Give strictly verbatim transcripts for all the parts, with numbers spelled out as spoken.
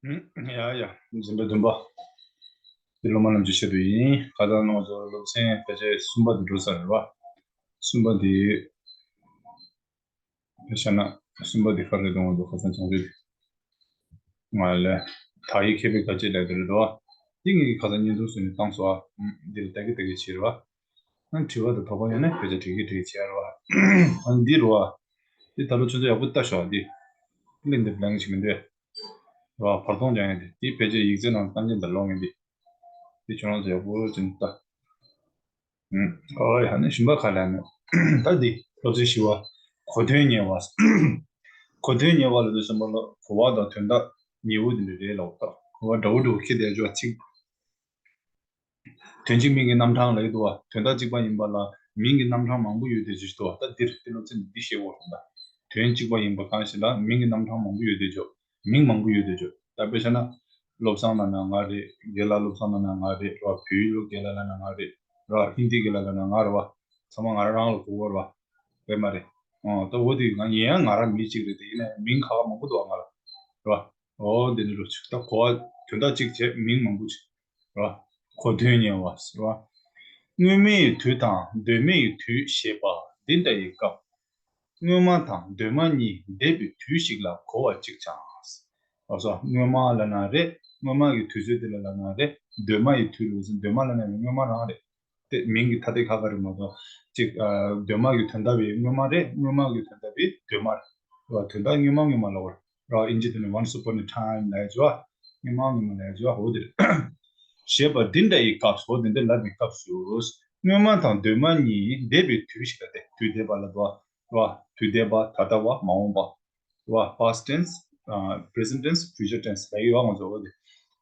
ཡ་ཡ། འཛིན་གྲྭ་བདུན་པ། འདི་སློབ་མ་རྣམས་ཀྱི་ཆེད་དུ་ཡིན། ཁ་སང་ནང་ཚོ་སློབ་ཚན་ཕལ་ཆེར་གསུམ་པ་དེ་འགྲོ་ས་རེད་བ། གསུམ་པ་དེ། བཤད་ན་གསུམ་པ་དེ་ག་རེ་གཏོང་བ་འདུག་ཁ་སང་བྱུང་རེད། ང་ལ་དག་ཡིག་མཁས་པའི་དགའ་སྐྱིད་ལས་དེ་རེད་དོ། འདི་ངས་ཁ་སང་བརྙན་ཐུང་བཟོས་ནས་བཏང་སོང་ཨ། འདི་ལ་ལྟ་གི་ལྟ་གི་བྱེད་རེད་བ། ཨ་དྲི་བ་དང་དོགས་པ་ཡོད་ན་སྐད་ཆ་དྲི་གི་དྲི་གི་བྱེད་རེད་བ། ཨ་འདི་རེད་བ། འདི་ད་ལོ་ཆུ་ཚོད་ཡག་པོ་ལྟ་ཤོག་འདི། གླེང་འདེབས་གླེང་གི་ཞིག་མི་འདུག་རེད་བ། བར་སྟོང་རྒྱག་ཡ་འདི་འདི་ཕལ་ཆེར་ཡིག་ཚད་ནང་བཏང་གི་འདི་ལོང་ཡིན་འདི། འདི་ཁྱོད་རང་ཚོ་ཡག་པོ་ཅིག་ལྟ། ཨོ་ཡ་ནི་ཞིམ་པ་ག་ལ་ནི། ད་འདི་སློབ་ཚན་བཞི་བ། གོ་དོན་ཉེ་བ། གོ་དོན་ཉེ་བ་ལ་དུས་གསུམ་པ་ལ་གོ་བ་དང་དོན་དག་ཉེ་བོ་དེ་འདྲ་རེད་ལབ་ད། གོ་བ་འདྲ་བོ་འདྲ་བོ་ཁྱེར་བསྡད་ཆོག་ཚིག་དོན་གཅིག་མིང་གི་རྣམ་གྲངས་ལ་ཡོད་དོ་བ། དོན་དག་གཅིག་པ་ཡིན་པ་ལ་མིང་གི་རྣམ་གྲངས་མང་པོ་ཡོད་དེ་ཅིག་དོ་བ། ད་འདིར་འདི་སློབ་ཚན་འདི་ཤེས་དགོས་རེད་ད། དོན་གཅིག་པ་ཡིན་པ་གང་ཞིག་ལ་མིང་གི་རྣམ་གྲངས་མང་པོ་ཡོད་དེ་ཆོག་མིང་མང་པོ་ཡོད་དེ་ཆོག་ད་དཔེ་བཤད་ན། བློ་བཟང་ལབ་ན་ང་རེད། རྒན་ལགས་བློ་བཟང་ལབ་ན་ང་རེད་ར། བོད་ཡིག་ལ་རྒན་ལགས་ལབ་ན་ང་རེད་ར། ཧིན་དི་རྒན་ལགས་ལབ་ན་ང་རེད་བ། ཚང་མ་ང་རང་རང་ལ་གོ་གི་རེད་བ། རེད་མ་རེད། ཨོ་ད་འོ་དེ་ང་ཡིན་ཡང་ང་རང་མི་གཅིག་རེད་དེ་ཡིན་ནའི་མིང་ཁ་ཁ་མང་པོ་འདུག་བ་ང་ལ། རེད་བ། ཨོ་དེ་ནི་རོ་ཆུ་ད་གོ་བ་དོན་དག་གཅིག་བྱས་མིང་མང་པོ་བྱས། རེད་བ། གོ་དོན་ཉེ་བ་ཟེར་བ། སྔོན་མའི་དུས་དང་གདོད་མའི་དུས་ཞེས་པ་འདི་འདྲ་ཡི་སྐབས། སྔོན་མ་དང་གདོད་མ་གཉིས་འདས་པའི་དུས་ཤིག་ལ་གོ་བ་གཅིག་ཀྱང་། ལགས་སོ། སྔོན་མ་ལབ་ན་རེད། སྔོན་མ་གི་དུས་ཚོད་དེ་ལ་ལབ་ན་རེད། གདོད་མ་ཡི་དུས་ལ་ཟེར། གདོད་མ་ལབ་ན་ཡང་སྔོན་མ་རང་རེད། དེ་མིང་གི་ཐ་དད་ཁ་ཁ་རེད་མ་གཏོགས། གཅིག་ཨ། གདོད་མ་གི་དོན་དག་བའི་སྔོན་མ་རེད། སྔོན་མ་གི་དོན་དག་བའི་གདོད་མ་རེད། དོན་དག་སྔོན་མ་སྔོན་མ་ལབ་པ་རེད། ཨིན་ཇི་དེ་ནི་once upon a time ལབ་ཡ་ཅིག་བ། སྔོན་མ་སྔོན་མ་ལབ་ཡ་ཅིག་བ། འོ་དེ་རེད། ཞེས་པ་འདི་འདྲ་ཡི་སྐབས་སུ། འོ་དེ་འདྲ་ལབ་པའི་སྐབས་སུ། སྔོན་མ་དང་གདོད་མ་གཉིས་འདས་པའི་དུས་ཤིག་ལ་དེ་དུས་འདས་པ་ལབ་དུས་བ། དུས་འདས་པ། ད་ལྟ་བ། མ་འོངས་པ། བ། past tense, present tense, future tense ལབ་ཡོད་ང་ཚོ། འོ་དེ།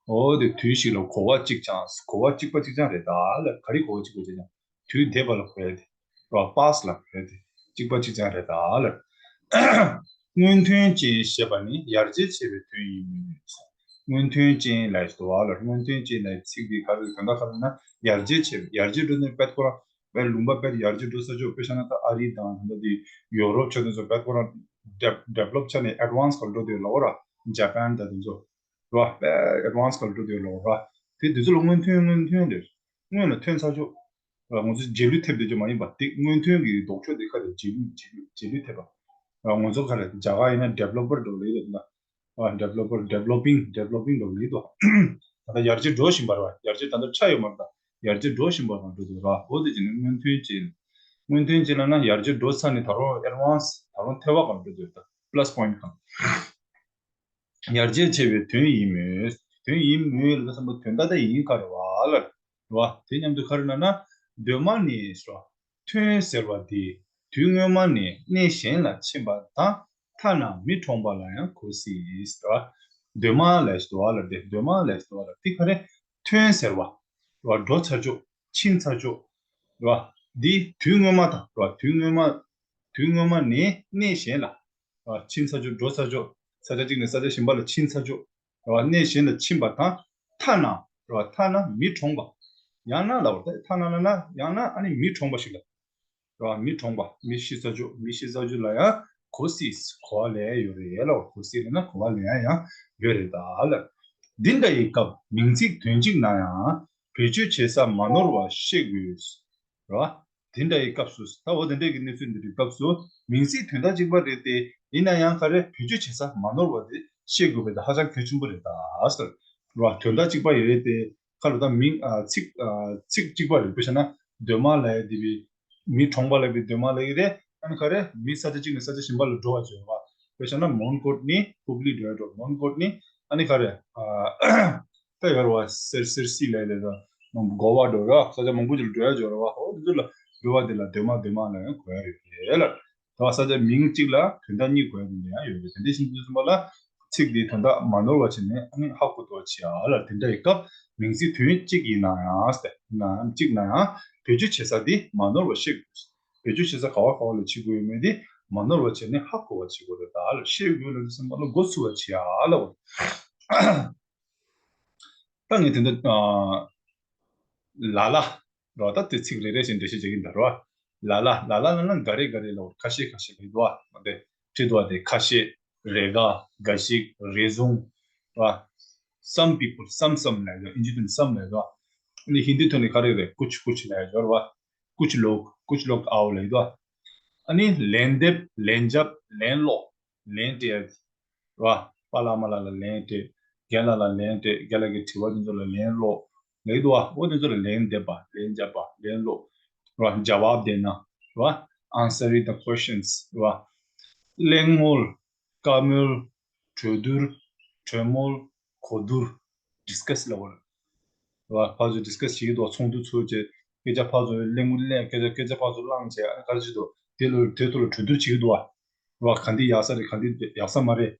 འོ་དེ་དུས་ཤིག་ལ་གོ་བ་གཅིག་ཀྱང་། གོ་བ་གཅིག་པ་གཅིག་རྐྱང་རེད་ད་ལ། ག་རེ་གོ་བ་གཅིག་པ་གཅིག་རྐྱང་། དུས་འདས་པ་ལ་གོ་ཡ་དེ། ར། past ལ་གོ་ཡ་དེ། གཅིག་པ་གཅིག་རྐྱང་རེད་ད་ལ། སྔོན་ཐོན་ཅན་ཞེས་པ་ནི་ཡར་རྒྱས་ཆེ་བའི་དོན་ཡིན་མོད། སྔོན་ཐོན་ཅན་ལབ་ཡ་ཞིག་འདུག་བ་ལ། སྔོན་ཐོན་ཅན་ལབ་ཡ་ཚིག་འདི་ག་རེ་དོན་དག་ག་རེ་ན་ཡར་རྒྱས་ཆེ་བའི། ཡར་རྒྱས་འགྲོ་ནས་དཔེ་ཁོ་རང་དཔེ་ལུང་པ་དཔེ་ཡར་རྒྱས་འགྲོ་ས་ཆོག་དཔེ་བཞག་ན་ད་ཨ་རི་དང་ད་དེ་ཡོ་རོབ་ཆ་དེ་ཚོ་དཔེ་ཁོ་རང་develop ཆ་ནས་advance ག་འགྲོ་དེ་ལ་འོ་ར། ཇ་པན་ད་དེ་ཚོ་ར། དཔེ་advance ག་འགྲོ་དེ་ལ་འོ་ར། དེ་དེ་ཚོ་ལ་སྔོན་ཐོན། སྔོན་ཐོན་དེ་སྔོན་ལ་ཐོན་ཚར་ཆོག་ང་ཚོ་རྗེས་ལུས་ཐེབས་བསྡད་རྒྱུ་མ་ཡིན་པ། དེ་སྔོན་ཐོན་གྱི་ལྡོག་ཕྱོགས་དེ་ག་རེ། རྗེས་ལུས། རྗེས་ལུས། རྗེས་ལུས་ཐེབས་པ། ང་ཚོ་ག་རེ། རྒྱ་གར་ཡིན་ན་developer འགྲོ་ལེ་ཡོད་ད། developer, developing, developing འགྲོ་ལེ་ཡོད་ད། ད་ལྟ་ཡར་རྒྱས་འགྲོ་བཞིན་པ་རེད་བ། ཡར་རྒྱས་ད་ལྟ་ཆགས་ཡོད་མ་རེད་ད། ཡར་རྒྱས་འགྲོ་བཞིན་པ་གང་འགྲོ་དུས་ར། འོ་དེ་ཅི་ནས་སྔོན་ཐོན་ཅན། སྔོན་ཐོན་ཅན་ལབ་ན་ཡར་རྒྱས་འགྲོ་ཚར་ནས་ད་རུང་advance ད་རུང་ཐེ་བ་གང་འགྲོ་དུས་ད། plus point གང་། ཡར་རྒྱས་ཆེ་བའི་དོན་ཡིན་མོད། དོན་ཡིན་མོད་ལ་བསམ་པ་དོན་དག་ད་ཡིན་ག་རེ་བ་ལ། རེད་བ། དེ་མཉམ་དུ་ག་རེ་ན་ན། གདོད་མ་ནས་སོ། ཐོན་ཟེར་བ་དེ་དུས་སྔོན་མ་ནས་གནས་གཞན་ལ་ཕྱིན་པ་དང་ཐ་ན་མི་གྲོངས་པ་ལ་ཡང་གོ་སྲིད་ཟེར་བ། གདོད་མ་ལ་ཞིག་འདུག་བ་ལ། དེ་གདོད་མ་ལ་ཞིག་འདུག་བ་ལ། དེ་ག་རེ། ཐོན་ཟེར་བ། རེད་བ། འགྲོ་ཚར་ཆོག་ཕྱིན་ཚར་ཆོག་རེད་བ། འདི་དུས་སྔོན་མ་དང་རེད་བ། དུས་སྔོན་མ། དུས་སྔོན་མ་ནས་གནས་གཞན་ལ། རེད་བ། ཕྱིན་ཚར་ཆོག་འགྲོ་ཚར་ཆོག་ས་ཆ་གཅིག་ནས་ས་ཆ་གཞན་པ་ལ་ཕྱིན་ཚར་ཆོག་རེད་བ། གནས་གཞན་ལ་ཕྱིན་པ་དང་། ཐ་ན། རེད་བ། ཐ་ན་མི་གྲོངས་པ། ཡང་ན་ལབ་པ་རེད། ཐ་ན་ལབ་ན་ཡང་ན་ཨ་ནི་མི་གྲོངས་པ་ཞིག་ལ། རེད་བ། མི་གྲོངས་པ། མི་ཤི་ཚར་ཆོག་མི་ཤི་ཚར་ཆོག་ལ་ཡང་གོ་སྲིད། གོ་བ་ལེན་ཡ་ཡོད་རེད་ལ། གོ་སྲིད་ལབ་ན་གོ་བ་ལེན་ཡ་ཡང་ཡོད་རེད་ད་ལ། འདི་འདྲ་ཡི་སྐབས་མིང་ཚིག་དོན་གཅིག་ན་ཡང་བེད་སྤྱོད་བྱེད་ས་མ་ནོར་བ་ཤེས་དགོས། རེད་བ། དེ་འདྲ་ཡི་སྐབས་སུ། ད་འོ་དེ་འདྲ་གི་གནས་ཚུལ་འདི་འདྲའི་སྐབས་སུ་མིང་ཚིག་དོན་དག་གཅིག་པ་རེད་དེ། ཡིན་ན་ཡང་ག་རེ། བེད་སྤྱོད་བྱེད་ས་མ་ནོར་བ་དེ་ཤེས་དགོས་པ་དེ་ཧ་ཅང་གལ་ཆེན་པོ་རེད་ད་ཟེར། རེད་བ། དོན་དག་གཅིག་པ་ཡི་རེད་དེ། ཁ་ལོ་ད་མིང་། ཨ། ཚིག་ཨ། ཚིག་གཅིག་པ་རེད། དཔེ་བཞག་ན་གདོད་མ་ལབ་ཡ་དེ་བི་མི་གྲོངས་པ་ལབ་པའི་གདོད་མ་ལབ་ཡ་རེད། ཨ་ནི་ག་རེ། མི་ས་ཆ་གཅིག་ནས་ས་ཆ་གཞན་པ་ལ་འགྲོ་བ་བརྗོད་པ། དཔེ་བཞག་ན་མོན་གྷོ་ནས་ཧུབ་ལི་འགྲོ་ཡ་འགྲོ། མོན་གྷོ་ནས་ཨ་ནི་ག་རེ། ཨ། ད་ཡོད་རེད་བ། སེར་སེར་སི་ལབ་ཡ་ལས་ད་མང་པོ་གོ་བ་འགྲོ་ཡ། ས་ཆ་མང་པོ་ཅིག་ལ་འགྲོ་ཡ་འགྲོ་རེད་བ། ཧོ་དེ་ཚོ་ལ་འགྲོ་བ་དེ་ལ་གདོད་མ་གདོད་མ་ལབ་ཡང་གོ་ཡ་རེད་ལ། ད་ས་ཆ་མིང་གཅིག་ལ་དོན་དག་གཉིས་དགོས་ཡ་དེ་འདྲ་ཡང་ཡོད་རེད། དེ་འདྲ་ཞིག་དུས་ཙམ་པ་ལ་ཚིག་འདིའི་དོན་དག་མ་ནོར་བ་བྱས་ནས་ཨ་ནི་ཧ་གོ་ཐུབ་པ་བྱེད་ཡ་ལ། དེ་འདྲ་ཡི་སྐབས་མིང་ཚིག་དོན་གཅིག་ཡིན་ན་ཡང་ཟེར་ན་གཅིག་ན་ཡང་བེད་སྤྱོད་བྱེད་ས་འདི་མ་ནོར་བ་ཤེས་དགོས། བེད་སྤྱོད་བྱེད་ས་ག་བ་ག་བ་ལ་བྱེད་དགོས་ཡོད་མེད་འདི་མ་ནོར་བ་བྱས་ནས་ཧ་གོ་བ་བྱེད་དགོས་རེད་ད་ལ། ཤེས་དགོས་ལ་དུས་ཙམ་པ་ལ་མགོ་ཚོས་པ་བྱེད་ཡ་ལ། ད་ངས་དེ་འདྲ། ཨ། ལ་ལ། རོ། ད་དེ་ཚིག་རེ་རེ་བཞིན་འགྲེལ་བཤད་བྱེད་ཀྱིན་ད་རོ། ལ་ལ། ལ་ལ་ལ་ན་འགའ་རེ་འགའ་རེ་ལ་འོ་ཁ་ཤས་ཁ་ཤས་ལ་འདུག་བ། དེ་བྲིས་འདུག་བ། དེ་ཁ་ཤས། རེ་འགའ། འགའ་ཞིག་རེ་ཟུང་། རོ། some people, some some ལབ་ཡོད། ཨིན་ཇི་ཐོག་ནས་some ལབ་ཡོད། ཨ་ནི་ཧིན་དི་ཐོག་ནས་ག་རེ་རེད། कुछ कुछ ལབ་ཡོད་རེད་བ། कुछ लोग, कुछ लोग आओ ལབ་ཡོད། ཨ་ནི་ལན་འདེབས། ལན་རྒྱབ། ལན་སློག། ལན་སྤྲད་རེད་བ། པཱ་ལགས་མ་ལགས་ལ་ལན་སྤྲད། རྒན་ལགས་ལ་ལན་སྤྲད། རྒན་ལགས་ཀྱི་དྲི་བ་དེ་ཚོ་ལ་ལན་སློག་ལབ་ཀྱི་འདུག་བ། འོ་དེ་ཚོ་ལ་ལན་འདེབས་པ། ལན་རྒྱབ་པ། ལན་སློག་རེད་བ། ཇ་ཝབ་དེ་ན་རེད་བ། Answering the questions རེད་བ། གླེང་མོལ། བཀའ་མོལ། གྲོས་བསྡུར། གྲོས་མོལ། གོ་བསྡུར། ཌིས་ཀ་སི་ལབ་པ་རེད་བ། ཕར་ཚུར་ཌིས་ཀ་སི་བྱེད་ཀྱི་འདུག་ཚོགས་འདུ་ཚོགས་བྱས་སྐད་ཆ་ཕར་ཚུར་གླེང་མོལ་གླེང་། སྐད་ཆ་སྐད་ཆ་ཕར་ཚུར་བླངས་བྱས། ཨ་ནི་ག་རེ་བྱེད་འདུག་དེ་ལ་དེ་ཐོག་ལ་གྲོས་བསྡུར་བྱེད་ཀྱི་འདུག་བ། རེད་བ། ག་འདི་ཡག་ས་རེད། ག་འདི་ཡག་ས་མ་རེད། རེད་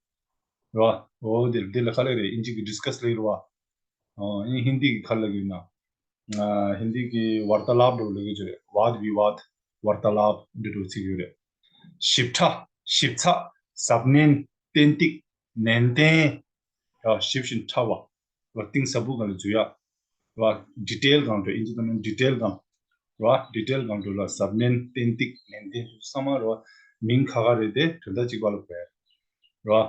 བ། འོ་དེ་དེ་ལ་ག་ལབ་རེད། ཨིན་ཇི་གི་ཌིས་ཀ་སི་ལབ་རེད་བ། ཨ་ནི་ཧིན་དི་གི་ག་ལབ་ཡོད་ན། ཨ་ཧིན་དི་གི་ཝར་ཏ་ལབ་འདྲ་བོ་ལབ་ཀྱི་ཡོད་རེད། ཝཱད་བི་ཝཱད། ཝར་ཏ་ལབ་འདི་འདྲ་བོ་ཚིག་ཡོད་རེད། ཞིབ་ཕྲ། ཞིབ་ཚགས། གཟབ་ནན། ཏན་ཏིག་ནན་ཏན། ཡ། ཞིབ་ཞིང་ཕྲ་བ། རེད་བ། གཏིང་ཟབ་པོ་སྒང་ལ་འཛུལ་ཡ། རེད་བ། ཌི་ཊེལ་སྒང་དུ། ཨིན་ཇི་ཐོག་ནས་ཌི་ཊེལ་སྒང་། རེད་བ། ཌི་ཊེལ་སྒང་དུ་ལ་གཟབ་ནན། ཏན་ཏིག་ནན་ཏན་ཚང་མ་རེད་བ། མིང་ཁ་ཁ་རེད་དེ་དོན་དག་གཅིག་པ་ལ་གོ་ཡ། རེད་བ།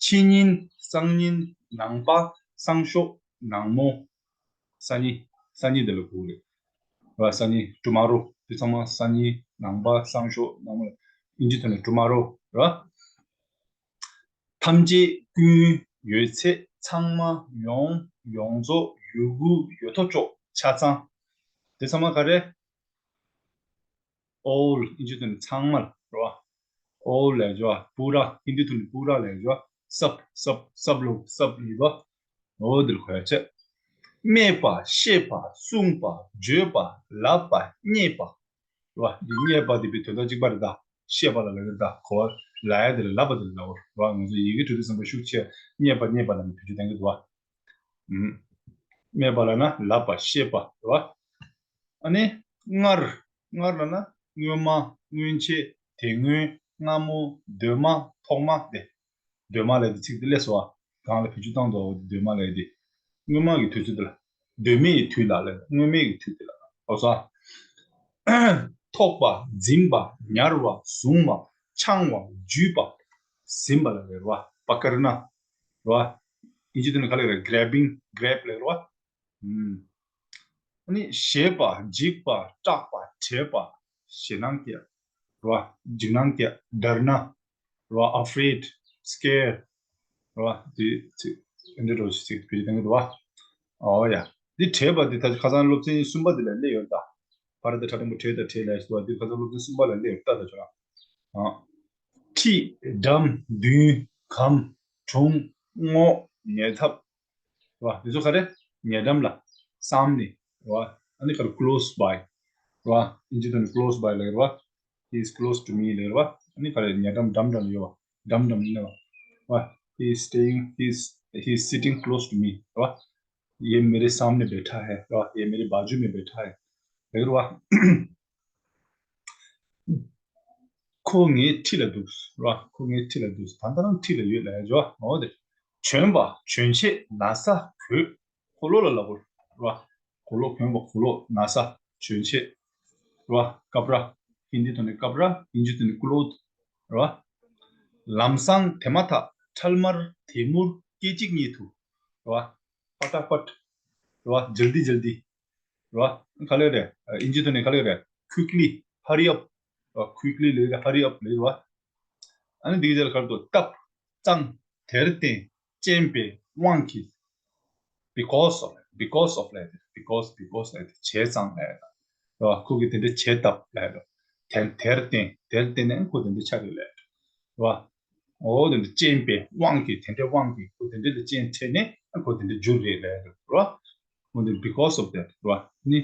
ཕྱི་ཉིན། སང་ཉིན། ནང་པ། སང་ཞོགས། ནངས་མོ། སང་ཉིན། སང་ཉིན་དེ་ལ་གོ་རེད། རེད་བ། སང་ཉིན། ཊུ་མོ་རོ། དེ་ཚང་མ་སང་ཉིན། ནངས་པ། སང་ཞོགས། ནངས་མོ། ཨིན་ཇི་ཐོག་ནས་ཊུ་མོ་རོ་རེད་བ། ཐམས་ཅད་ཀུན། ཡོད་ཚད། ཚང་མ། ཡོངས། ཡོངས་རྫོགས། ཡོད་དགུ། ཡོད་ཐོག་ཅོག་ཆ་ཚང་། དེ་ཚང་མ་ག་རེ། ཨོལ། ཨིན་ཇི་ཐོག་ནས་ཚང་མ་ལ་རེད་བ། ཨོལ་ལབ་ཡ། པུ་ར། ཧིན་དི་ཐོག་ནས་པུ་ར་ལབ་ཡ། སབ་སབ་སབ་ལོག་སབ་ཡིན་པ། འོ་འདིར་གོ་ཡ་བྱས། སྨྲས་པ། བཤད་པ། གསུངས་པ། བརྗོད་པ། ལབ་པ། བརྙས་པ། རེད་བ། འདི་བརྙས་པ་འདི་བའི་དོན་དག་གཅིག་པ་རེད་ད། བཤད་པ་ལ་ལབ་ཀྱི་རེད་ད། གོ་བ་ལབ་ཡ་དེ་ལ་ལབ་པ་དེ་ལ་ལབ་པ་རེད་བ། ང་ཚོ་ཡི་གེ་འབྲི་དུས་ཙམ་པ་ཤུགས་ཆེ། བརྙས་པ་བརྙས་པ་ལབ་ནས་བེད་སྤྱོད་གཏོང་གི་འདུག་བ། ཨུམ། སྨྲས་པ་ལབ་ན་ལབ་པ། བཤད་པ་རེད་བ། ཨ་ནི་སྔར། སྔར་ལབ་ན་སྔོན་མ། སྔོན་ཆད། དེ་སྔོན། སྔ་མོ། གདོད་མ། ཐོག་མ་སྟེ། གདོད་མ་ལབ་དེ་ཚིག་དེ་སླེབས་སོང་བ། གང་ལ་བེད་སྤྱོད་བཏང་འདུག་བ། གདོད་མ་ལབ་དེ། སྔོན་མ་གི་དུས་ཚོད་དེ་ལ། གདོད་མའི་དུས་ལ་ལབ། སྔོན་མའི་གི་དུས་དེ་ལ། ཨོ་སོ། ཐོགས་པ། འཛིན་པ། ཉར་བ། བཟུང་བ། འཆང་བ། འཇུས་པ། ཟིན་པ་ལ་ལབ་རེད་བ། པ་ཀར་ན། རེད་བ། ཨིན་ཇི་དེ་ནི་ག་ལབ་རེད། གྷི་རེབ་བིང་། གྷི་རེབ་ལབ་རེད་བ། ཨུམ། ཨ་ནི་བཞེད་པ། འཇིགས་པ། སྐྲག་པ། བྲེད་པ། ཞེད་སྣང་སྐྱེ། རེད་བ། འཇིགས་སྣང་སྐྱེ། ཌར་ན། རེད་བ། ཨ་ཧྥི་རེཌ། སི་ཀེར། རེད་བ། དེ་ཚིག་འདི་འདྲ་བོ་ཞིག་ཚིག་བེད་སྤྱོད་གཏོང་གི་འདུག་བ། ཨོ་ཡ། འདི་བྲེད་པ་འདི་ད་ཁ་སང་སློབ་ཚན་གསུམ་པ་འདི་ལ་སླེབས་ཡོད་ད། ཕ་ར་དང་ཁྲ་འགྲེང་བུ་བྲེ་དང་བྲེ་ལ་སོགས་པ་འདི་ཁ་སང་སློབ་ཚན་གསུམ་པ་ལ་སླེབས་ཡོད་ད། ད་ཆོག་ཨ། ཁྲིད། འགྲམ། མདུན། གམ། དྲུང་། ངོ་། ཉེ་འདབས། རེད་བ། འདི་ཚོ་ག་རེ། ཉེ་འགྲམ་ལ། སམ་ནི། རེད་བ། ཨ་ནི་ག་རེ། close by རེད་བ། ཨིན་ཇི་ཐོག་ནས་close by ལབ་རེད་བ། He is close to me ལབ་རེད་བ། ཨ་ནི་ག་རེ། ཉེ་འགྲམ། འགྲམ་འགྲམ་ཡོད་བ། འགྲམ་འགྲམ་ཡིན་ནོ། རེད་བ། He is staying, he is, he is sitting close to me རེད་བ། ये मेरे सामने बैठा है རེད་བ། ये मेरे बाजू में बैठा है ལབ་རེད་བ། ཁོ་ངའི་འཁྲིས་ལ་འདུག་ར། ཁོ་ངའི་འཁྲིས་ལ་འདུག་ད་ལྟ་རང་འཁྲིས་ལ་ཡོད་ལབ་ཡ་ཅོ། འོ་དེ། གྱོན་པ། གྱོན་ཆས། ན་བཟའ། གོས། གོས་ལོག་ལ་ལབ་དགོས་ར། གོས་ལོག་གྱོན་པ། གོས་ལོག་ན་བཟའ། གྱོན་ཆས། ར། ཀབ་ར། ཧིན་དི་ཐོག་ནས་ཀབ་ར། ཨིན་ཇི་ཐོག་ནས་ཀློད། ར། ལམ་སང་། དེ་མ་ཐག་འཕྲལ་མར། དེ་མུར། སྐད་ཅིག་ཉིད་དུ། ར། པ་ཏག་པ། ར། ཇལ་དི་ཇལ་དི། ར། ག་ལབ་རེད། ཨིན་ཇི་ཐོག་ནས་ག་ལབ་རེད། quickly, hurry up ར། quickly ལབ་ར། hurry up ལབ་ར། ཨ་ནི་འདི་ག་ལ་ག་ལ་འདུག་སྟབས། གཙང་། དེར་བརྟེན། རྐྱེན་པས། དབང་གིས། because of, because of ལབ་རེད། because, because ལབ་རེད། བྱས་ཙང་ལབ་རེད། ར། ཁོ་གིས་དེ་འདྲ་བྱས་སྟབས་ལབ་རེད། དེར་དེར་བརྟེན། དེར་བརྟེན་ནས་ཁོ་དེ་འདྲ་ཆགས་རེད་ལབ་རེད། ར། འོ་དེ་འདྲ་རྐྱེན་པས། དབང་གིས། དེ་འདྲའི་དབང་གིས། ཁོ་དེ་འདྲ་ལ་རྐྱེན་འཕྲད་ནས་ཁོ་དེ་འདྲ་འགྱུར་རེད་ལབ་ར། འོ་དེ་because of that ར། ནི་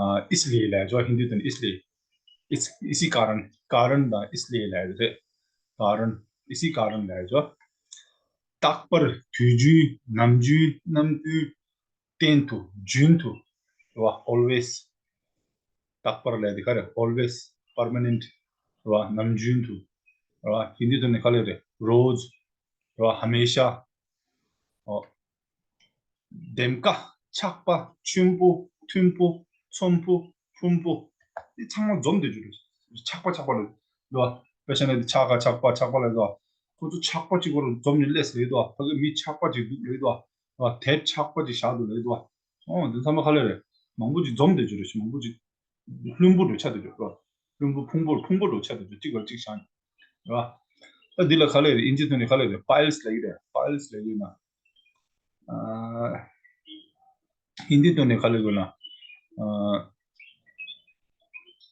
ཨ་इसलिए ལབ་ཅོ། ཧིན་དི་དོན་इसलिए། इस इसी कारण, कारण དང་इसलिए ལབ་རེད། कारण, इसी कारण ལབ་ཅོ། རྟག་པར། དུས་རྒྱུན། ནམ་རྒྱུན། ནམ་རྒྱུན། གཏན་དུ། རྒྱུན་དུ། རེད་བ། always རྟག་པར་ལབ་དེ་ག་རེ། always, permanent རེད་བ། ནམ་རྒྱུན་དུ། རེད་བ། ཧིན་དི་ཐོག་ནས་ག་ལབ་རེད། रोज རེད་བ། हमेशा འོ། འདེམས་ཀ་ཆག་པ། ཆུན་པོ། མཐུན་པོ། ཚོམ་བུ། ཕུང་པོ། འདི་ཚང་མ་འཛོམས་དེ་རྒྱུ་རེད། ཆག་པ་ཆག་པ་ལབ་རེད་བ། དཔེ་བཞག་ན་འདི་ཆག་ག་ཆག་པ་ཆག་པ་ལབ་རེད་བ། ཁོ་ཚོ་ཆག་པ་གཅིག་པོ་རུ་འཛོམས་ནས་སླེབས་ལེ་དོ། ཕ་གི་མི་ཆག་པ་གཅིག་འདུག་ལེ་དོ། དེབ་ཆག་པ་གཅིག་བཞག་འདུག་ལེ་དོ། ཨོ་འདི་ཚང་མ་ག་ལེ་རེད། མང་པོ་གཅིག་འཛོམས་བསྡད་རྒྱུ་རེད། མང་པོ་གཅིག་ལྷུན་པོ་འདྲ་ཆགས་བསྡད་རྒྱུ་རེད། ལྷུན་པོ་ཕུང་པོ་ཕུང་པོ་འདྲ་ཆགས་བསྡད་རྒྱུ་གཅིག་ལ་གཅིག་བཞག་ནས་རེད་བ། ད་འདི་ལ་ག་ལེ་རེད། ཨིན་ཇི་ཐོག་ནས་ག་ལེ་རེད། ཕའིལ་སི་ལབ་ཀྱི་རེད། ཕའིལ་སི་ལབ་ཀྱི་ན། ཧིན་དི་ཐོག་ནས་ག་ལེ་དགོས་ན།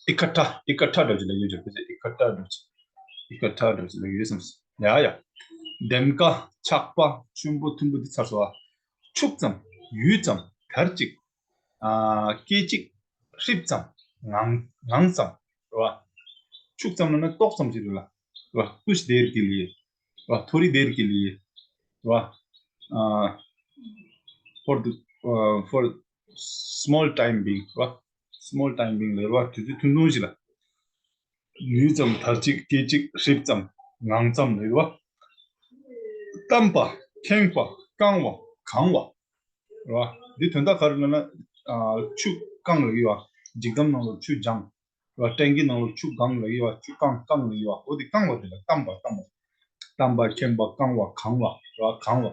ཨིཀ་ཁ་ཐ། ཨིཀ་ཁ་ཐ་འདྲ་ཅིག་ལབ་ཡོད་ཅིག་ཨིཀ་ཁ་ཐ་འདྲ་ཅིག་ཨིཀ་ཁ་ཐ་འདྲ་ཅིག་ལབ་ཡོད་བསམ། ཡ་ཡ། ལྡེམ་ཀ། ཆག་པ། ཆུན་པོ་མཐུན་པོ་འདི་ཚར་སོང་ཨ། ཕྱུག་ཙམ། ཡུད་ཙམ། དར་ཅིག་ཨ། སྐད་ཅིག་ཧྲིབ་ཙམ། ངང་ངང་ཙམ། རེད་བ། ཕྱུག་ཙམ་ལབ་ན་ཏོག་ཙམ་ཞིག་རེད་ལ། རེད་བ། कुछ देर के लिए། རེད་བ། थोड़ी देर के लिए། རེད་བ། ཨ། for the ཨ། for small time being། རེད་བ། small time being་ལ་རེད་བ། དུས་ཚོད་ཐུང་ཐུང་ཞིག་ལ། ཡུད་ཙམ། དར་ཅིག་སྐད་ཅིག་ཧྲིབ་ཙམ། ངང་ཙམ་ལ་རེད་བ། གཏམས་པ། ཁེངས་པ། བཀང་བ། གང་བ། རེད་བ། འདི་དོན་དག་ག་རེ་ལབ་ན། ཨ། ཆུ་བཀང་ལབ་ཀྱི་ཡོད་བ། འཇིགས་སྒམ་ནང་ལ་ཆུ་སྦྱངས། རེད་བ། ཊེང་ཀི་ནང་ལ་ཆུ་བཀང་ལབ་ཀྱི་ཡོད་བ། ཆུ་བཀང་བཀང་ལབ་ཀྱི་ཡོད་བ། འོ་དེ་བཀང་བ་དེ་ལ་གཏམས་པ་གཏམས་པ། གཏམས་པ། ཁེངས་པ། བཀང་བ། གང་བ། རེད་བ། གང་བ།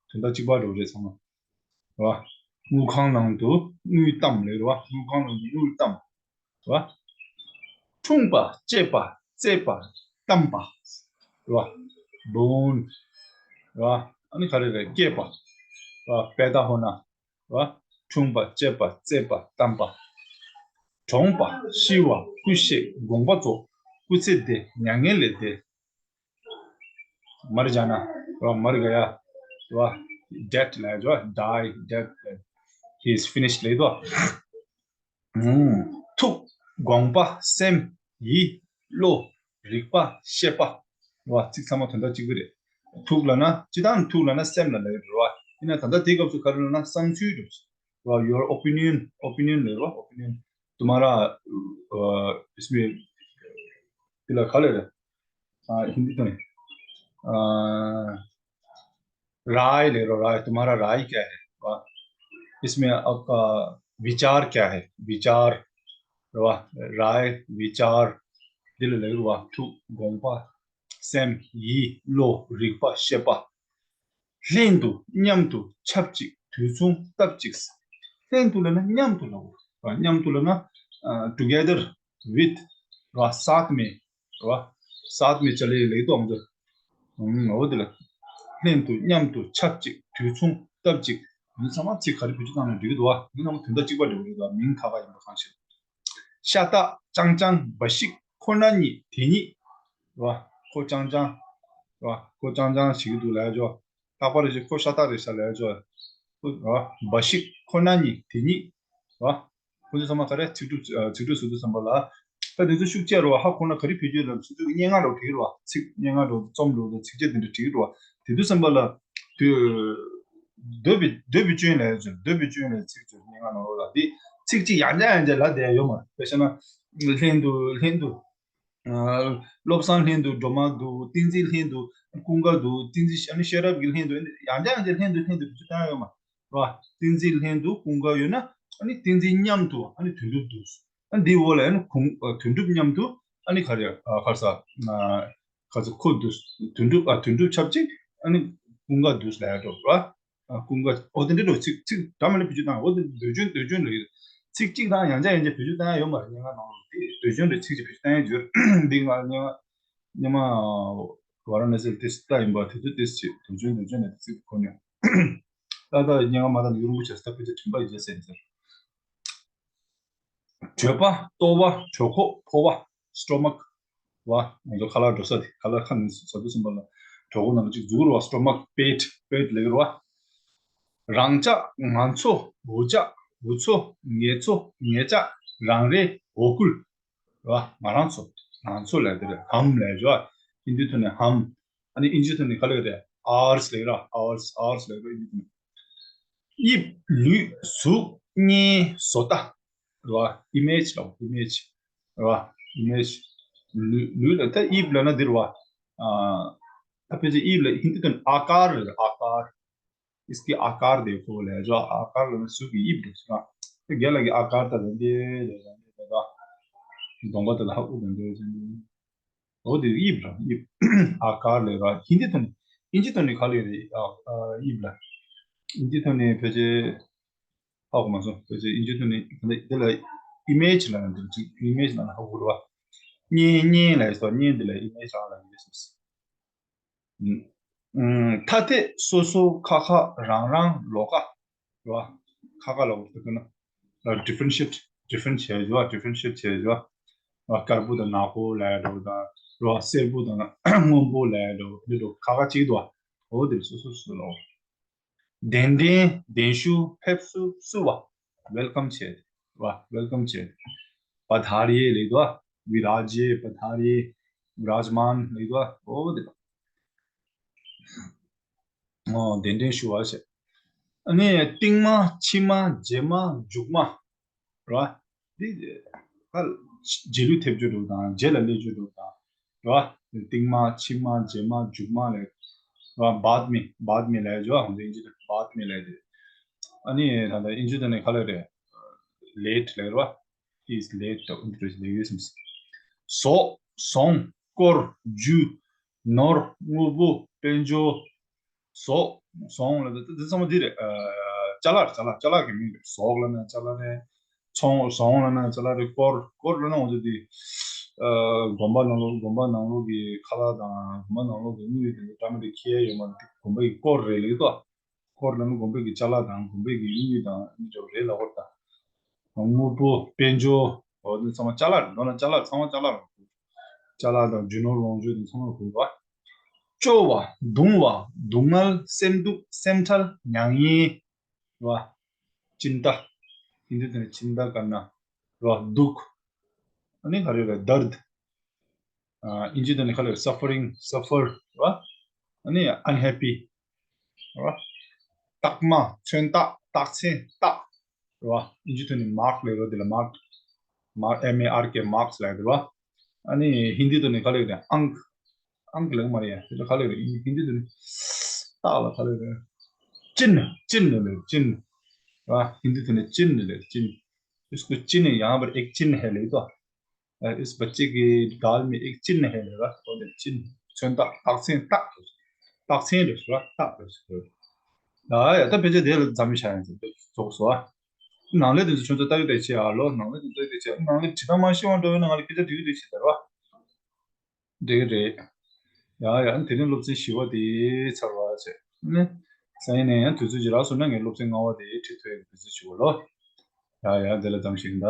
དོན་དག་གཅིག་པ་འདྲ་བོ་རེད་ཚང་མ། རེད་བ། དངུལ་ཁང་ནང་དུ་དངུལ་བཏབ་ལབ་རེད་བ། དངུལ་ཁང་ནང་དུ་དངུལ་བཏབ། རེད་བ། འཁྲུངས་པ། སྐྱེས་པ། བཙས་པ། གཏམས་པ། རེད་བ། born། རེད་བ། ཨ་ནི་ག་རེ་རེད། སྐྱེས་པ། རེད་བ། पैदा होना། རེད་བ། འཁྲུངས་པ། སྐྱེས་པ། བཙས་པ། གཏམས་པ། གྲོངས་པ། ཤི་བ། སྐུ་གཤེགས། དགོངས་པ་རྫོགས། སྐུ་ཚེ་འདས། མྱ་ངན་ལས་འདས། मर जाना། རེད་བ། मर गया། རེད་བ། dead་ལབ་ཡ། རེད་བ། die dead། He is finished་ལབ་ཡོད་དོ། ཨུམ། ཐུགས། དགོངས་པ། སེམས། ཡིད། བློ། རིག་པ། ཤེས་པ། རེད་བ། ཚིག་ཚང་མ་དོན་དག་གཅིག་པ་རེད། ཐུགས་ལབ་ན་སྤྱིར་བཏང་ཐུགས་ལབ་ན་སེམས་ལ་ལབ་ཡོད་རེད་བ། ཡིན་ན་ད་ལྟ་དེའི་སྐབས་སུ་ག་རེ་ལབ་ན་བསམ་ཚུལ་རེད་བ། Your opinion། opinion་ལབ་རེད་བ། opinion། तुम्हारा ཨ། इसमें དེ་ལ་ག་ལབ་རེད། ཨ། ཧིན་དི་དང་། ཨ། राय ले लो, राय, तुम्हारा राय क्या है? वाह। इसमें आपका विचार क्या है? विचार, वाह, राय, विचार འདི་ལ་ལབ་རེད་བ། ཐུགས། དགོངས་པ། སེམས། ཡིད། བློ། རིག་པ། ཤེས་པ། ལྷན་དུ། མཉམ་དུ། ཆབས་ཅིག་དུས་མཚུངས། སྟབས་ཅིག་ལྷན་དུ་ལབ་ན་མཉམ་དུ་ལབ་དགོས། མཉམ་དུ་ལབ་ན། ཨ། together with། རེད་བ། साथ में། རེད་བ། साथ में चले་ལབ་ཀྱི་འདུག་ཨང་། འོ་དེ་ལ། ལྷན་དུ། མཉམ་དུ། ཆབས་ཅིག་དུས་མཚུངས། སྟབས་ཅིག་འདི་ཚང་མ་ཚིག་ག་རེ་བེད་སྤྱོད་བཏང་ན་འགྲིག་གི་འདུག་བ། འདི་ཚང་མ་དོན་དག་གཅིག་པ་འདྲ་བོ་རེད་འདུག་མིང་ཁ་ཁ་ཡིན་པ་གང་ཞིག་ཤ་སྟག་རྐྱང་རྐྱང་འབའ་ཞིག་ཁོ་ན་ཉིད་དེ་ཉིད། རེད་བ། ཁོ་རྐྱང་རྐྱང་། རེད་བ། ཁོ་རྐྱང་རྐྱང་ཞིག་འདུག་ལབ་ཡ་ཅོ། རྟག་པར་ཞིག་ཁོ་ཤ་སྟག་རེད་ཤག་ལབ་ཡ་ཅོ། རེད་བ། འབའ་ཞིག་ཁོ་ན་ཉིད་དེ་ཉིད། རེད་བ། ཁོ་ཚོ་ཚང་མ་ག་རེ་ཚིག་གྲུབ་ཨ། ཚིག་གྲུབ་བཟོ་དུས་ཙམ་པ་ལ། ད་དེ་ཚོ་ཤུགས་ཆེ་རུ་བ། ཧ་གོ་ན་ག་རེ་བེད་སྤྱོད་ལ་སོ་སོ་གི་སྙན་ངག་འདྲ་བོ་བྲིས་རུ་བ། ཚིག་སྙན་ངག་འདྲ་བོ་རྩོམ་འདྲ་བོ་ཚིགས་བཅད་དེ་འདྲ་བྲིས་རུ་བ། དེ་དུས་ཙམ་པ་ལ། དུ། འདོད་པའི་འདོད་པའི་སྐྱོན་ལ་ཡོད་ཚུལ། འདོད་པའི་སྐྱོན་ལ་ཚིག་ཚུལ་སྙན་ངག་ནང་ལོགས་ལ་དེ་ཚིག་གཅིག་ཡང་བསྐྱར་ཡང་བསྐྱར་ལབ་བསྡད་ཡ་ཡོད་མ་རེད། དཔེ་བཞག་ན། ལྷན་དུ་ལྷན་དུ། ཨ། བློ་བཟང་ལྷན་དུ་སྒྲོལ་མ་འདུག་བསྟན་འཛིན་ལྷན་དུ་ཀུན་དགའ་འདུག་བསྟན་འཛིན་ཨ་ནི་ཤེས་རབ་ཀྱི་ལྷན་དུ་ཡང་བསྐྱར་ཡང་བསྐྱར་ལྷན་དུ་ལྷན་དུ་བེད་སྤྱོད་བཏང་ཡ་ཡོད་མ་རེད་བ། བསྟན་འཛིན་ལྷན་དུ་ཀུན་དགའ་ཡོད་ན་ཨ་ནི་བསྟན་འཛིན་མཉམ་དུ་ཨ་ནི་དོན་གྲུབ་འདུག་ཨ་འདིའི་འོག་ལ་ཨ་ནི་ཁོང་ཨ་དོན་གྲུབ་མཉམ་དུ་ཨ་ནི་ག་རེ་ཨ་ག་རེ་ཟ་ཨ་ག་ཚོད་ཁོ་འདུག་དོན་གྲུབ་ཨ་དོན་གྲུབ་ཆབས་ཅིག་ཨ་ནི་ཀུན་དགའ་འདུག་ལབ་ཡ་འགྲོ་ར། ཨ་ཀུན་དགའ་ཨོ་དེ་འདྲ་འགྲོ་ཚིག་ཚིག་འདྲ་མི་འདྲ་བེད་སྤྱོད་བཏང་ཡ་འོ་དེ་འདོད་སྐྱོན་འདོད་སྐྱོན་རེད། ཚིག་གཅིག་དང་ཡང་བསྐྱར་ཡང་བསྐྱར་བེད་སྤྱོད་བཏང་ཡ་ཡོད་མ་རེད། སྙན་ངག་ནང་ལ་དེ་འདོད་སྐྱོན་རེད། ཚིག་གཅིག་བེད་སྤྱོད་བཏང་ཡ་ཡོད་རེད། འདི་ང་སྙན་ངག་སྙན་མ་ཝཱ་ར་ཎ་སི་ལ་དེ་ལྟ་ཡིན་པ་དེ་ཚོ་དེ་ཚོ་བྱེད་འདོད་སྐྱོན་འདོད་སྐྱོན་ལ་དེ་ཚིག་གོ་མྱོང་། ད་ལྟ་སྙན་ངག་མ་དང་ཡུ་རུ་མུ་བྱས་ས་ད་ཕལ་ཆེར་དྲན་པ་ཡོད་ཟེར་ཟེར། གྲོད་པ། ལྟོ་བ། གྲོད་ཁོག་ཕོ་བ། སི་ཊོ་མག་བ། ང་ཚོ་ཁ་ལག་འགྲོ་ས་དེ་ཁ་ལག་ཁ་ནས་ཟ་དུས་ཙམ་པ་ལ་གྲོད་ཁོག་ནང་ལ་ཅིག་འཛུལ་རུ་བ། སི་ཊོ་མག་པེཊ། པེཊ་ལབ་ཀྱི་རུ་བ། རང་ཅག་ང་ཚོ། འུ་ཅག་འུ་ཚོ། ངེད་ཚོ། ངེད་ཅག་རང་རེ། འོ་ཀུལ། རེད་བ། ང་རང་ཚོ། ང་ཚོ་ལབ་དེ་རེད། ཧམ་ལབ་རེད་བ། ཧིན་དུའི་ཐོག་ནས་ཧམ། ཨ་ནི་ཨིན་ཇིའི་ཐོག་ནས་ག་ལབ་རེད། ཨར་སི་ལབ་ར། ཨར་སི། ཨར་སི་ལབ་ར་ཨིན་ཇིའི་ཐོག་ནས། དབྱིབས། ལུས། གཟུགས། བརྙན། བཟོ་ལྟ། རེད་བ། ཨི་མེཇ་ལབ། ཨི་མེཇ། རེད་བ། ཨི་མེཇ། ལུས། ལུས་ལ་ད་དབྱིབས་ལབ་ན་འདི་རེད་བ། ཨ། ད་ཕལ་ཆེར་དབྱིབས་ལ་ཧིན་དུའི་ཐོག་ནས་ཨ་ཀར་རེད། ཨ་ཀར། इसकी आकार देखो ལབ་ར། ཨ་ཀར་ལབ་ན་གཟུགས་ཀྱི་དབྱིབས་རེད་ཟེར་ན། དེ་རྒན་ལགས་ཀྱིས་ཨ་ཀར་ད་ལན་དེ་ལས་ལན་དེ་ད་གདོང་པ་དེ་ལ་ཧ་ཨུ་ལན་དེ་ཟེར་ནས། འོ་དེ་དབྱིབས་ར་དབྱིབས། ཨ་ཀར་ལབ་ར། ཧིན་དི་ཐོག་ནས་ཨིན་ཇི་ཐོག་ནས་ག་ལབ་རེད། ཨ་ཨ་དབྱིབས་ལ། ཨིན་ཇི་ཐོག་ནས་ཕལ་ཆེར་ཧ་གོ་མ་སོང་། ཕལ་ཆེར་ཨིན་ཇི་ཐོག་ནས་དེ་ལ་ཨི་མེ་ཇི་ལབ་ན་འདུག་ཅིག་ཨི་མེ་ཇི་ལབ་ན་ཧ་གོ་ར་བ། བརྙན་བརྙན་ལབ་སོ། བརྙན་འདི་ལ་ཨི་མེ་ཇི་རང་ལབ་ཡོད་སོང་། ཨུམ། ཐ་དད་སོ་སོ་ཁ་ཁ་རང་རང་ལོགས་ཀ་ར། ཁ་ཁ་ལ་འོ་ད་ཀུན་ན་differentiate differentiate བྱས་བྱས་བ། differentiate བྱས་བྱས་བ། དཀར་པོ་དང་ནག་པོ་ལབ་འགྲོ་དང་ར། སེར་པོ་དང་སྔོན་པོ་ལབ་འགྲོ་འདི་འགྲོ་ཁ་ཁ་གཅིག་འདུག་བ། འོ་དེ་སོ་སོ་སོ་ལ་འོ། གདན་འདྲེན་གདན་ཞུ་ཕེབས་བསུ་བསུ་བ། welcome བྱས་བ། welcome བྱས། पधारिए ལབ་འདུག་བ། विराजिए पधारिए विराजमान ལབ་འདུག་བ། འོ་དེ། ཨོ་གདན་འདྲེན་ཞུ་བ་བྱས། ཨ་ནི་རྟིང་མ་ཕྱི་མ་རྗེས་མ་མཇུག་མ་ར། འདི་ཧ་རྗེས་ལུས་ཐེབས་རྒྱུ་འདུག་དང་རྗེས་ལ་སླེབས་རྒྱུ་འདུག་དང་ར། རྟིང་མ་ཕྱི་མ་རྗེས་མ་མཇུག་མ་ལབ་ར། बाद में बाद में ལབ་རྒྱུ་ཨང་ཨིན་ཇི་ལ་बाद में ལབ་དེ། ཨ་ནི་ད་ལྟ་ཨིན་ཇི་ཐོག་ནས་ག་ལབ་རེད། late ལབ་ར། is late དང་ཨུན་ཏྲེས་ལབ་ཡོད་སེམས། ཟོག་ཟོང་དཀོར་རྒྱུ་ནོར་དངོས་པོ་དཔལ་འབྱོར། ཟོག་ཟོང་ལ་འདི་འདི་ཚང་མ་འདི་རེད། ཨ་ཅ་ལག་ཅ་ལག་ཅ་ལག་གི་མིང་རེད། ཟོག་ལབ་ན་ཅ་ལག་རེད། ཚོང་ཟོང་ལབ་ན་ཅ་ལག་རེད། དཀོར་དཀོར་ལབ་ན་འོ་ཙི་འདི། ཨ་དགོན་པ་ནང་ལོགས་དགོན་པ་ནང་ལོགས་ཀྱི་ཁ་ལག་དང་དགོན་པ་ནང་ལོགས་ཀྱི་དངུལ་དེ་འདྲ་མི་འདྲ་ཁྱེར་ཡོད་མ་རེད། དགོན་པ་ཡི་དཀོར་རེད་ལེགས་ཏོ། དཀོར་ལབ་ན་དགོན་པ་གི་ཅ་ལག་དང་དགོན་པ་གི་དངུལ་དང་མི་འདྲ་རེད་ལ་དཀོར་དང་། དངོས་པོ་དཔལ་འབྱོར་འོ་འདི་ཚང་མ་ཅ་ལག་རེད། མདོར་ན་ཅ་ལག་ཚང་མ་ཅ་ལག་རེད། ཅ་ལག་དང་རྒྱུ་ནོར་ལོངས་སྤྱོད་དེ་ཚང་མ་དགོས་པ། སྐྱོ་བ། གདུང་བ། སྡུག་བསྔལ། སེམས་སྡུག་སེམས་ཁྲལ། མྱ་ངན་རེད་བ། चिंता ཧིན་དི་དེ་ནས་चिंता करना རེད་བ། दुख ཨ་ནི་ག་རེ་རེད། दर्द ཨ་ཨིན་ཇི་དེ་ནས་ག་རེ་རེད། suffering suffer རེད་བ། ཨ་ནི་unhappy རེད་བ། རྟགས་མ་མཚོན་རྟགས་རྟགས་མཚན་རྟགས་རེད་བ། ཨིན་ཇི་དེ་ནས་mark ལབ་རེད་བ། དེ་ལ་mark mark M A R K marks ལབ་རེད་བ། ཨ་ནི་ཧིན་དི་དེ་ནས་ག་རེ་རེད། अंक अंक ལབ་མ་རེད་ཡ། དེ་ལ་ག་ལབ་རེད། ཧིན་དི་དེ་ནས་རྟགས་ལ་ག་ལབ་རེད། चिन्ह चिन्ह ལབ་རེད། चिन्ह རེད་བ། ཧིན་དི་དེ་ནས་चिन्ह ལབ་རེད། चिन्ह इसको चिन्ह यहाँ पर एक चिन्ह है ལབ་དོ། इस बच्चे के गाल में एक चिन्ह है ལབ་ར། འོ་དེ་चिन्ह མཚོན་རྟགས་རྟགས་མཚན་རྟགས་རེད། རྟགས་མཚན་རེད་ཟེར་བ། རྟགས་རེད་ཟེར་བ། ད་ཡ་ད་ཕལ་ཆེར་དེ་ལ་མཚམས་བཞག་ཡིན་ཟེར་རྫོགས་སོ། ནང་ལས་དེ་ཚོ་ཁྱོད་ཚོ་ལྟ་རྒྱུ་དེ་བྱེད་ཨ་ལོ། ནང་ལས་དེ་ལྟ་རྒྱུ་དེ་བྱེད། ནང་ལས་བྲིས་ན་མ་ཤེས་པ་འགྲོ་བས་ན་ང་ལ་སྐད་ཆ་དྲི་རྒྱུ་དེ་བྱེད་ཟེར་བ། འགྲིག་གི་རེད། ཡ་ཡ་དེ་རིང་སློབ་ཚན་བཞི་པ་དེ་ཚར་བ་བྱས་ནས་སང་ཉིན་ནས་ཡང་དུས་ཚོད་ཅིག་རག་སོང་ན་ངས་སློབ་ཚན་ལྔ་པ་དེ་ཁྲིད་ཐུབ་ཡག་གི་དུས་ཚོད་ཅིག་ཡོད་ལོ། ཡ་ཡ་དེ་ལ་གཏམ་ཞིག་ཡིན་ད།